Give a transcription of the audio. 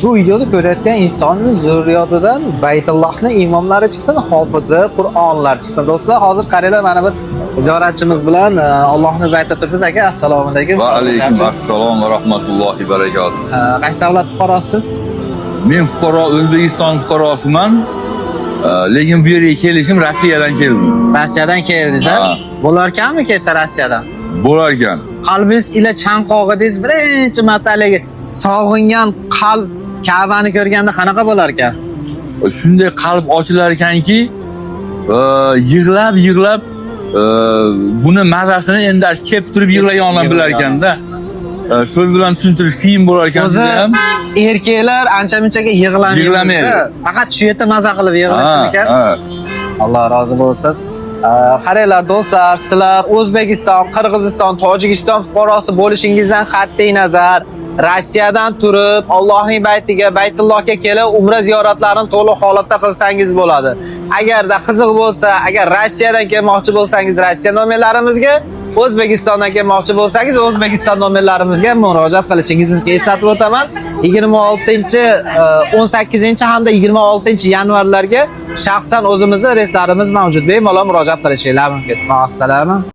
Bu videoni ko'rayotgan insonni zurriyotidan Baytullohni imomlari chiqsin, hofizi, Qur'onlar chiqsin. Do'stlar, hozir qaranglar, mana bir ziyoratchimiz bilan Allohning baytida turibmiz aka. Assalomu alaykum. Va alaykum assalom va rahmatullohi barakatuh. Qaysi davlat fuqarosisiz? Men fuqaro, O'zbekiston fuqarosiman. Lekin bu yerga kelishim Rossiyadan keldim. Rossiyadan keldingiz, a? Ha. Bo'larkanmi kelsa Rossiyadan? Bo'lar ekan. Qalbingiz ila chanqog'idingiz birinchi marta haligi sog'ingan qalb Ka'bani ko'rganda qanaqa bo'lar ekan? Shunday qalb ochilar ekanki, yig'lab yig'lab buni mazasini endi kelib turib yig'lagan odam bilar ekanda. So'z bilan tushuntirish qiyin bo'lar ekan O'zi juda ham. Erkaklar ancha munchaga yig'lamaydi. Yig'lamaydi. Faqat shu yerda maza qilib yig'lasin ekan. Ha. Alloh rozi bo'lsin. Qaranglar do'stlar, sizlar O'zbekiston, Qirg'iziston, Tojikiston fuqarosi bo'lishingizdan qat'iy nazar Rossiyadan turib Allohning baytiga, Baytullohga kelib umra ziyoratlarini to'liq holatda qilsangiz bo'ladi. Agarda qiziq bo'lsa, agar Rossiyadan kelmoqchi bo'lsangiz Rossiya nomerlarimizga, O'zbekistondan kelmoqchi bo'lsangiz O'zbekiston nomerlarimizga murojaat qilishingiz mumkin. Eslatib o'taman, 26, 18 hamda 26 yanvarlarga shaxsan o'zimizda reyslarimiz mavjud. Bemalol murojaat qilishinglar mumkin. Ma'assalama.